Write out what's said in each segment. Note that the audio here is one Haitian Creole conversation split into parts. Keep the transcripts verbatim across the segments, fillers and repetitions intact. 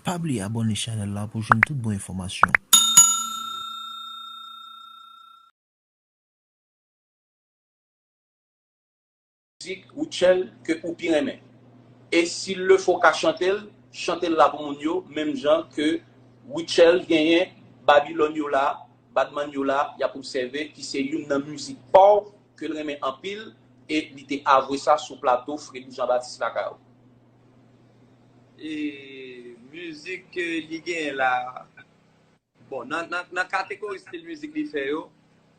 Pa bliye abòne chanèl la pou jwenn tout bon enfòmasyon. Mizik Rutshelle ke ou pi renmen. E si l le fo ka chante l, chante l la pou moun yo, menm jan ke Rutshelle genyen Babylon yo la, Badman yo la, y ap obsève ki se youn nan mizik pa w ke l renmen anpil, e li te avwe sa sou plato Fredou Jean Baptiste lakay ou. E mizik ke li genyen la, bon, nan, nan, nan kategori stil mizik li fè yo,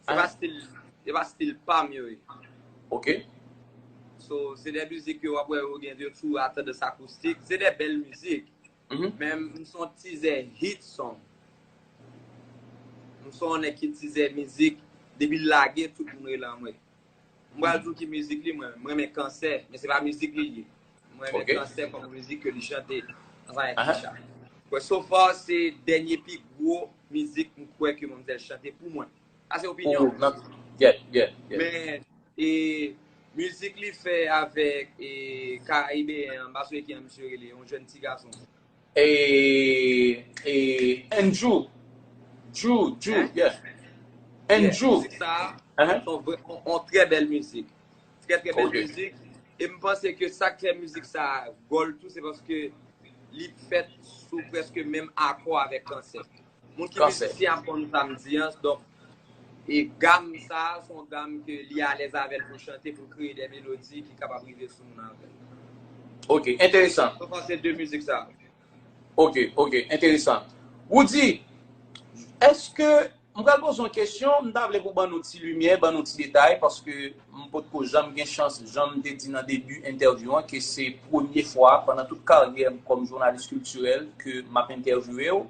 se pa stil, se pa stil pa m yo ye. Ok. So, se de mizik ke w ap wè yo gen de tou a tandans akoustik. Se de bèl mizik. Men m se yon tizè hit song. M se yon nèg ki tizè mizik. Depi l lage, tout moun rele anmwe. M pral di w ki mizik li, mwen, mwen renmen Kansè, men se pa mizik li ye. Mwen renmen Kansè kòm mizik ke li chante ansanm avèk Keisha. Kwè, so far, se dènye pi gwo mizik m kwè ke manmzèl chante pou mwen. Sa se opinyon mwen. Men, e, mizik li fè avèk, e, Karibeyen an, m pa sonje ki jan misye rele, yon jèn ti gason. E, e, Andrew. Drew, Drew, yeah. Andrew. Mizik sa, se yon trè bèl mizik. Trè, trè bèl mizik. E m panse ke sa k fè mizik sa gòl tou, se paske li fèt sou prèske menm akò avèk Kansè. Moun ki mizisyen ap konn sa m di an, donk, e gam sa, se yon gam ke li alèz avè l pou l chante, pou l kreye de melodi ki kapab rive sou moun avè l. Ok, enteresan. Mwen panse de mizik sa. Ok, ok, enteresan. Roody, èske, m pral poze yon kesyon, m ta vle pou ban nou ti limyè, ban nou ti detay, paske m potko janm gen chans, jan m te di nan debi entèvyou an, ke se premye fwa pandan tout karyè m kòm jounalis kiltirèl ke m ap entèvyouwe w.